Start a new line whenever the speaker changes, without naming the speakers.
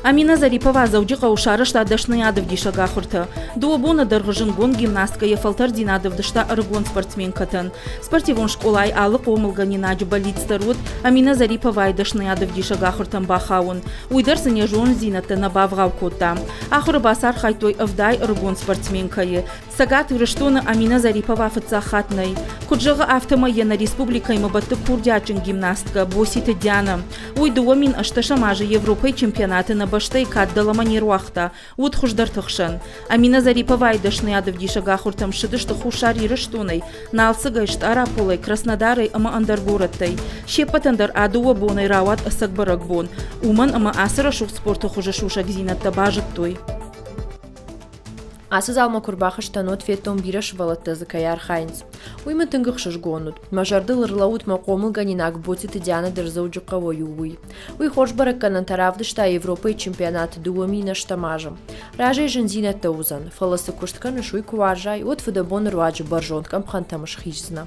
Амина Зарипова Дзӕуджыхъӕуы сарӕзта дӕсныйадӕвдисӕг ахуыртӕ. Дыууӕ боны дӕргъы зындгонд гимнасткӕ йӕ фӕлтӕрддзинад ӕвдыста ӕрыгон спортсменкӕтӕн. Спортивон скъолайы алы хъомылгӕнинаджы бӕллиц дӕр уыд Амина Зариповайы дӕсныйадӕвдисӕг ахуыртӕм бахауын. Уый дӕр сын йӕ зонындзинӕдтӕ нӕ бавгъау кодта. Ахуыры бацархайдтой 70 ӕрыгон спортсменкӕйы. Цӕгат Ирыстоны Амина Зарипова фыццаг хатт нӕй. Куыд зӕгъы, афтӕмӕй йӕ нӕ республикӕимӕ бӕтты курдиатджын гимнасткӕ Боситы Диана. Уый 2008 азы Европӕйы чемпионаты нӕ бӕстӕйы кад дӕлӕмӕ не руагъта, уыд хуыздӕрты хсӕн. Амина Зариповайы дӕсныйадӕвдисӕг ахуыртӕм ссыдысты Хуссар Ирыстонӕй, Налцыгӕй, Стъараполӕй, Краснодарӕй ӕмӕ ӕндӕр горӕттӕй. Се ппӕтӕн дӕр а дыууӕ бонӕй рауад ӕцӕг бӕрӕгбон, уымӕн ӕмӕ ацы рӕсугъд спорты хуызы сусӕгдзинӕдтӕ базыдтой.
Ацы залмӕ куы рбахызтӕн, уӕд федтон бирӕ сывӕллӕттӕ дзы кӕй архайынц. Уый мын тынг ӕхсызгон уыд. Мӕ зӕрдыл ӕрлӕууыд мӕ хъомылгӕнинаг Боциты Дианӕ дӕр Дзӕуджыхъӕуӕй у, уый. Уый хорз бӕрӕггӕнӕнтӕ равдыста Европӕйы чемпионаты 2008 азы. Разӕй зындзинӕдтӕ уыдзӕн, фӕлӕ цы куыст кӕныс, уый куы уарзай, уӕд фыдӕбоны руаджы бӕрзонд къӕпхӕнтӕм схиздзынӕ.